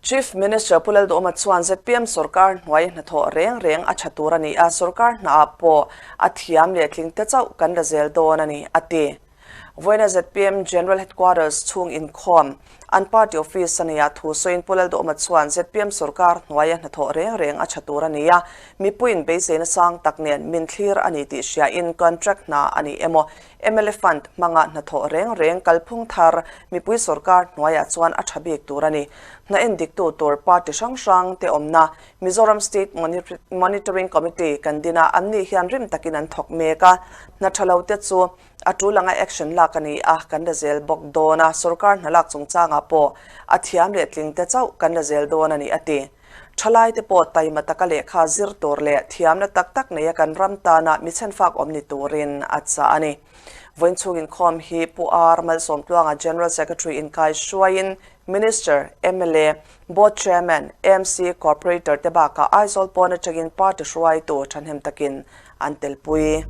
Chief Minister Pu Lalduhoma chuan zpm sorkar hnuai hnathawh reng reng a tha tur a ni a, sorkar hnaah pawh a thiam leh tling te chauh kan la zel dawn a ni, a ti. Vawiina zpm General Headquarters chhung inkhawm, an party office a nia thu sawiin Pu Lalduhoma chuan zpm sorkar hnuaia hnathawh reng reng a tha tur a ni a, mipuiin beiseina sang tak nen min thlir a ni tih hriain contract hna a ni emaw mla Fund hmanga hnathawh reng reng kalphung thar mipui sorkar hnuaiah chuan a tha bik tur a ni. Hna en diktu tur party hrang hrang te awmna Mizoram State Monitoring Committee kan din a, anni hian rim takin an thawk mek a. Hna tha lo te chu a tul anga action lak a ni a, kan la zel bawk dawn a, sorkar hna lak chungchangah pawh a thiam leh tling te chauh kan la zel dawn a ni, a ti. Thalaite pawh taima taka lehkha zir tur leh thiamna tak tak neia kan ram tana mi chhenfak awm ni turin a chah a ni. Vawiin chhung inkhawm hi Pu R. Malsawmtluanga General Secretary inkai hruaiin Minister, mla, Board Chairman, AMC Corporator te bakah Aizawl pawn atangin party hruaitu thahnem takin an telpui.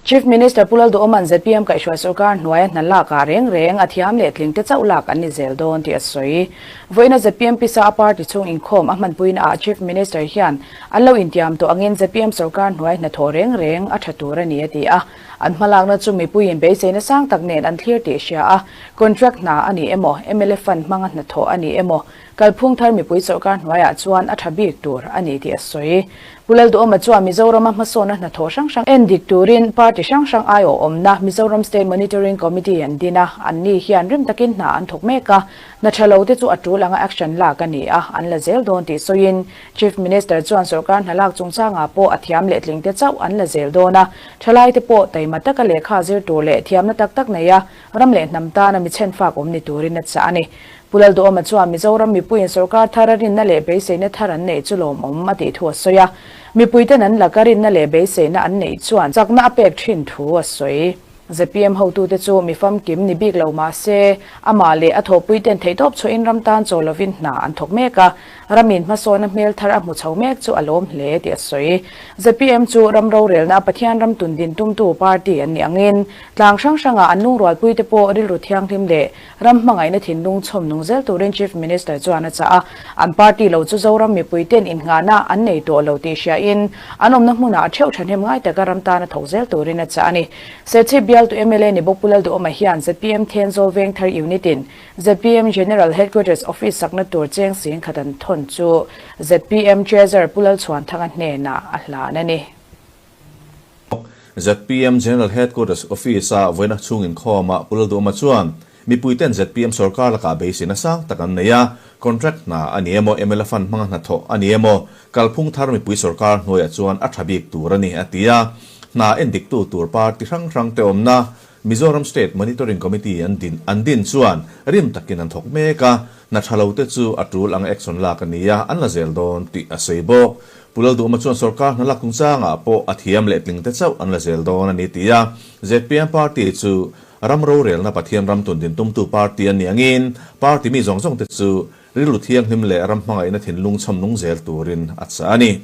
Chief Minister Pu Lalduhawma'n zpm kaihhruai sorkar hnuaia hna lak ah reng reng a thiam leh tling te chauh lak an ni zel dawn tih a sawi. Vawiina zpm pisa a party chhung inkhawm a hmanpuina ah Chief Minister hian an lo intiam tawh angin zpm sorkar hnuai hnathawh reng reng a tha tur a ni a ti a. An hmalakna chu mipuiin beiseina sang tak nen an thlir tih hria a, contract hna a ni emaw, mla fund hmanga hnathawh a ni emaw, Kalphung thar mipui sorkar hnuaiah chuan a tha bik tur a ni tih a sawi. Pu Lalduhawma chuan Mizorama hmasawnna hnathawh hrang hrang en dik turin party hrang hrang aiawh awmna Mizoram State Monitoring Committee an din a, anni hian rim takin hna an thawk mek a, hna tha lo te chu a tul anga action lak a ni a, an la zel dawn tih sawiin Chief Minister chuan sorkar hna lak chungchangah pawh a thiam leh tling te chauh an la zel dawn a, thalaite pawh taima taka lehkha zir tur leh thiamna tak tak neia ram leh hnam tana mi chhenfak awm ni turin a chah a ni. Pu Lalduhawma chuan Mizoram mipuiin sorkar thar a rinna leh beiseina thar an neih chu lawmawm a tih thu a sawi a. Mipuiten an laka rinna leh beiseina an neih chuan chakna a pek thin thu a sawi. Zpm hotute chu mi famkim ni bik lo mah se, amah leh a thawhpuiten theihtawp chhuahin ram tan chaw lovin hna an thawk mek a, ramin hmasawna hmel thar a hmu chho mek chu a lawm hle tih a sawi. Zpm chu ram rorelna a Pathian ram tun din tumtu party an nih angin tlang hrang hrangah an lungrualpuite pawh rilru thianghlim leh Ram hmangaihna thinlung chhawm nung zel turin Chief Minister chuan a chah a, an party lo chu Zoram mipuiten innghahna an nei tawh lo tih hriain an awmna hmunah a theuh thahnem ngai taka ram tana thawk zel turin a chah a ni. Serchhip bialtu mla ni bawk Pu Lalduhawma hian zpm Thenzawl Vengthar Unit-in zpm General Headquarters Office sakna tur cheng sing khat an thawn chu zpm Treasurer Pu Lalchhuanthanga hnenah a hlan a ni. Zpm General Headquarters Office-a vawiina chhung inkhawmah Pu Lalduhawma chuan, Mipuiten zpm sorkar lakah beiseina sang tak an nei a, contract hna a ni emaw, mla fund hmanga hnathawh a ni emaw, kalphung thar mipui sorkar hnuaiah chuan a tha bik tur a ni, a ti a. Hna endiktu tur party hrang hrangte awmna Mizoram State Monitoring Committee an din an din chuan rim takin an thawk mek a, hna tha lo te chu a tul anga action lak a ni a, an la zel dawn tih a sawi bawk. Pu Lalduhma chuan sorkar hna lak chungchangah pawh a thiam leh tling te chauh an la zel dawn a ni ti a, zpm party chu ram rorelna Pathian ram tun din tumtu party a nih angin party mi zawng zawng te chu rilru thianghlim leh ram hmangaihna thinlung chhawm nung zel turin a chah a ni.